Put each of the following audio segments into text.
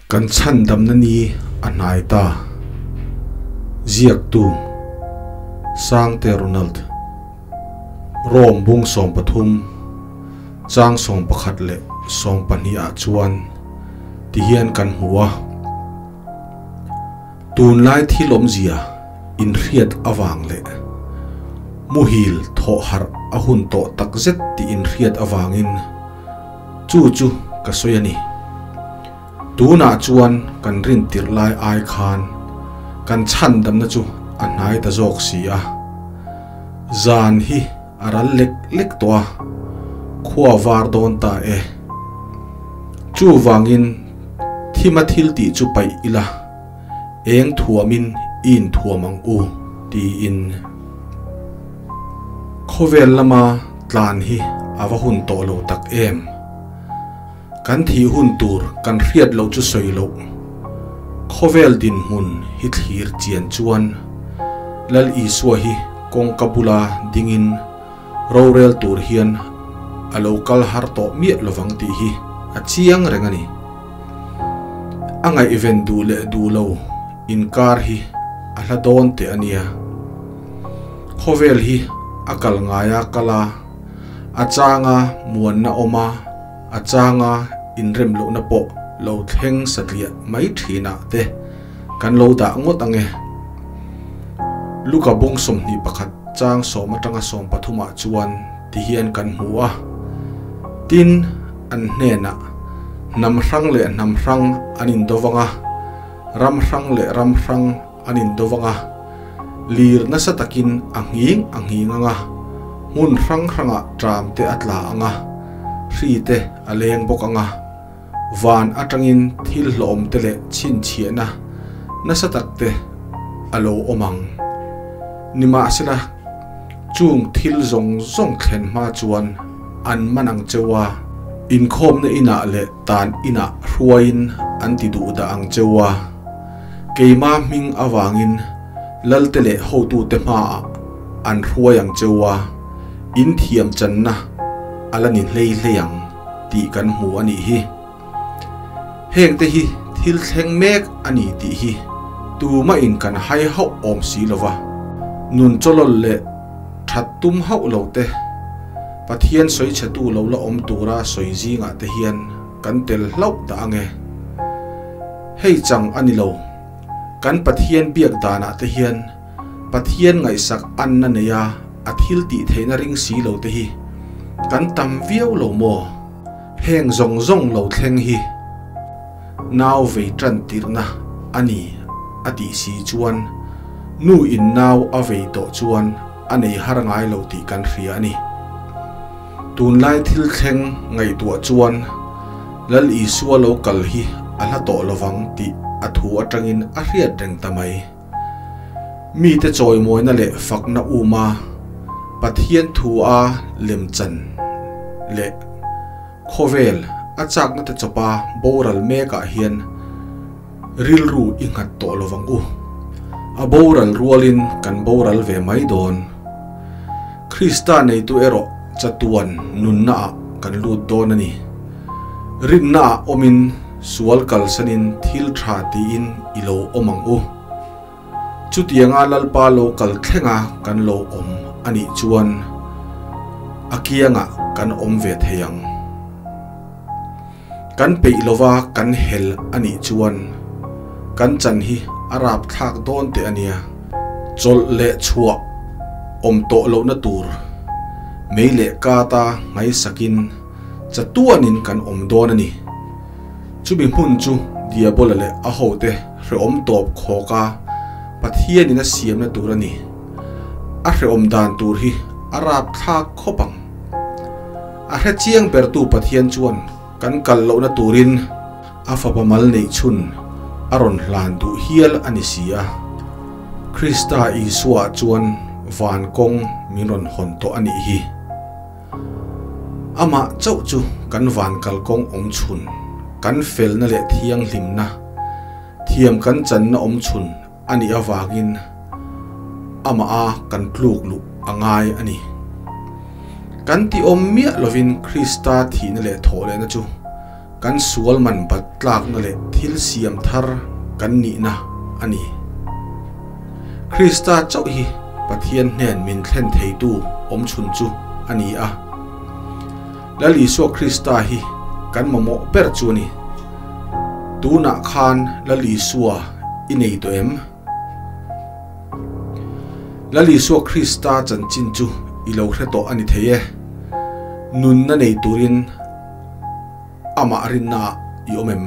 Kan chhandamna ni a hnai ta. Ziaktu, Sangte Ronald. Rome bung 13, chang 11 leh 12 ah chuan tihian kan hmu a. Tunlai thil awmzia inhriat avang leh muhil thawh harh a hun tawh takzet tih inhriat avangin chu chu ka sawi a ni. Tunah chuan kan rin tirh lai ai khan kan chhandamna chu a hnai ta zawk si a. Zan hi a ral lek lek tawh a, khua var dawn ta e. Chuvangin thima thil tih chu paih ila, eng thuamin i inthuam ang u tiin khawvel lama tlan hi a va hun tawh lo tak em. Kan thih hun tur kan hriat loh chu sawi loh. Khawvel dinhmun hi thlir chian chuan Lal Isua hi kawngka bula dingin rorel tur hian a lo kal har tawh miah lovang tih hi a chiang reng a ni. A ngaihven duh leh duh lo inkar hi a hla dawn teh a nia. Khawvel hi a kal ngaia kal a, a changa muanna awm a, a changa inrem lohna pawh lo thleng satliah mai thinah te kan lo dah ngawt ang e. Luka bung 21 chang 10 atanga 13 ah chuan tihian kan hmu a. Tin, an hnenah, Hnam hrang leh hnam hrang an indo vang a, ram hrang leh ram hrang an indo vang a, lir nasa takin a nghing a nghing ang a, hmun hrang hrangah tram te a tla ang a, hri te a leng bawk ang a, van atangin thil hlawhawm te leh chhinchhiahna nasa tak te a lo awm ang. Nimahsela, chung thil zawng zawng thlen hma chuan an man ang cheu a, inkhawmna inah leh tan inah hruaiin an ti duh dah ang cheu a, keima hming avangin lalte leh hotute hmaah an hruai ang cheu a, in thiam channa a la ni hlei hlei ang tih kan hmu a nih hi. Hengte hi thil thleng mek a ni tih hi tumahin kan hai hauh awm si lo va, nun chawlawl leh that tum hauh lo te, Pathian sawi chhetu lo la awm tura sawi zingah te hian kan tel hlauh dah ang e. Hei chang a ni lo, kan Pathian biak danah te hian Pathian ngaihsak anna neia a thil tih theihna ring si lo te hi kan tam viau lo maw? Heng zawng zawng lo thleng hi nau vei tan tirhna a ni a tih si chuan nu in nau a vei tawh chuan a nei har ngai lo tih kan hria a ni. Tunlai thil thleng ngaihtuah chuan Lal Isua lo kal hi a hla tawh lovang tih a thu atangin a hriat reng ta mai. Mite chawimawina leh fakna uma Pathian thu a lemchan leh khawvel a chakna te chawpa boral mekah hian rilru i nghat tawh lovang u. A boral rualin kan boral ve mai dawn. Krista neitu erawh chatuan nunnaah kan lut dawn a ni. Rinnaah awmin sual kalsanin thil tha tiin i lo awm ang u. Chutianga Lalpa lo kal thlenga kan lo awm a nih chuan a kiangah kan awm ve thei ang. Kan peih lova kan hel a nih chuan kan chan hi a rapthlak dawn teh a nia. Chawlh leh chhuah awm tawh lohna tur mei leh kata ngaisakin chatuanin kan awm dawn a ni. Chumi hmun chu Diabola leh a hote hrehawm tawp khawk a Pathianin a siamna tur a ni. A hrehawm dan tur hi a rapthlak khawp ang. A hre chiang bertu Pathian chuan kan kal lohna turin a fapa mal neih chhun a rawn hlan duh hial a ni si a. Krista Isua chuan van kawng min rawn hawn tawh a nih hi. Amah chauh chu kan van kalkawng awm chhun, kan felna leh thianghlimna, thiam kan channa awm chhun a nih avangin amah a kan tluk luh a ngai a ni. Kan ti awm miah lovin Krista thihna leh thawhlehna chu kan sual man bat tlakna leh thil. thil siam thar kan nihna a ni. Krista chauh hi Pathian hnen min thlen theitu awmchhun chu a ni a. Lal Isua Krista hi kan mamawh ber chu a ni. Tunah khan Lal Isua i nei tawh em? Lal Isua Krista chanchin chu i lo hre tawh a ni thei e. Nunna nei turin Amah rinnaah i awm em?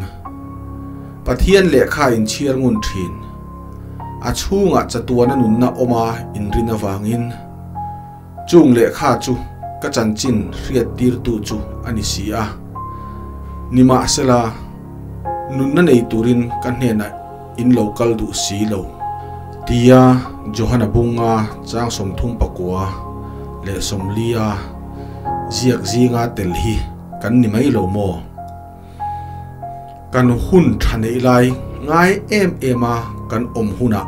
Pathian lehkha inchhiar ngun thin. A chhungah chatuana nunna awma inrin avangin chung lehkha chu ka chanchin hriattirtu chu a ni si a. Nimahsela, nunna nei turin ka hnenah in lo kal duh si lo. Tia Johana bunga chang 39 leh 40 a ziak zinga tel hi. Kan ni mai lo maw? Kan hun tha neih lai ngai em em a kan awm hunah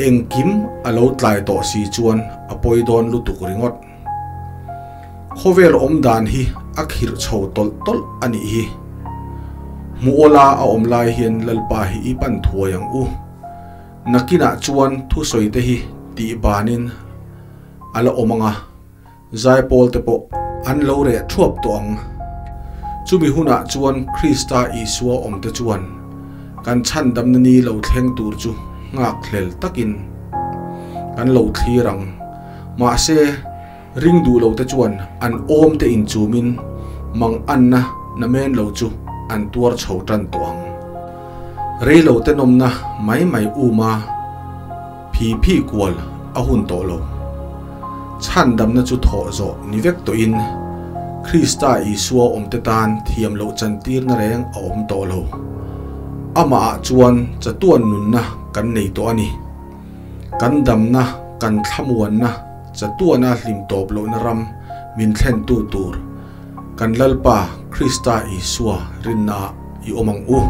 engkim a lo tlai tawh si chuan a pawi dawn lutuk ringawt. Khawvel awm dan hi a khirh chho tawlh tawlh a nih hi. Hmuhawla a awm lai hian Lalpa hi i pan thuai ang u. Nakinah chuan thusawi te hi tih banin a la awm ang a. Zaipawl te pawh an lo reh thuap tawh ang. Chumi hunah chuan Krista Isua awmte chuan kan chhandamna ni lo thleng tur chu nghakhlel takin kan lo thlir ang. Mahse, ring duh lote chuan an awmte inchumin manganna namen lo chu an tuar chho tan tawh ang. Reilote nawmna mai mai uma Phi phi kual a hun tawh lo. Chhandamna chu thawh zawh ni vek tawhin Krista Isua awmte tan thiam loh chantirna reng a awm tawh lo. Amahah chuan chatuan nunna kan nei tawh a ni. Kan damna, kan thlamuanna, chatuana hlim tawp lohna ram min thlentu tur kan Lalpa Krista Isua rinnaah i awm ang u.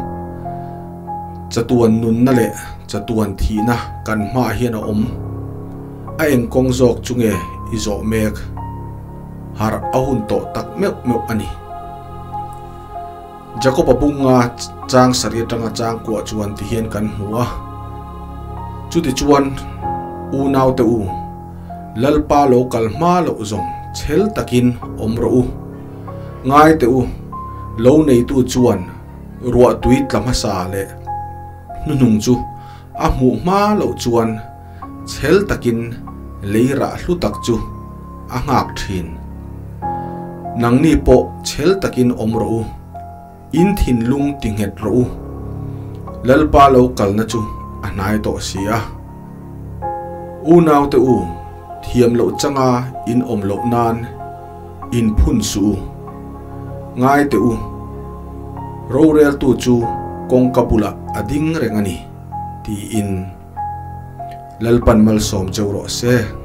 Chatuan nunna leh chatuan thihna kan hmaah hian a awm. A engkawng zawk chu nge i zawh mek? Harh a hun tawh tak meuh meuh a ni. Jakob-a bunga chang sarih atanga chang kuah chuan ti hian kan hmu a. Chutichuan, unaute u, Lalpa lo kal hma loh zawng chhel takin awm rawh u. Ngaite u, lo neitu chuan ruahtui tla hmasa leh hnuhnung chu a hmuh hma loh chuan chhel takin lei rah hlu tak chu a nghak thin. Nangni pawh chhel takin awm rawh u, in thinlung ti nghet rawh u. Lalpa lo kalna chu a hnai tawh si a. Unaute u, thiam loh changa in awm loh nan in phun suh u. Ngaite u, roreltu chu kawngka bulah a ding reng a ni, tiin Lalpan malsawm cheu rawh se.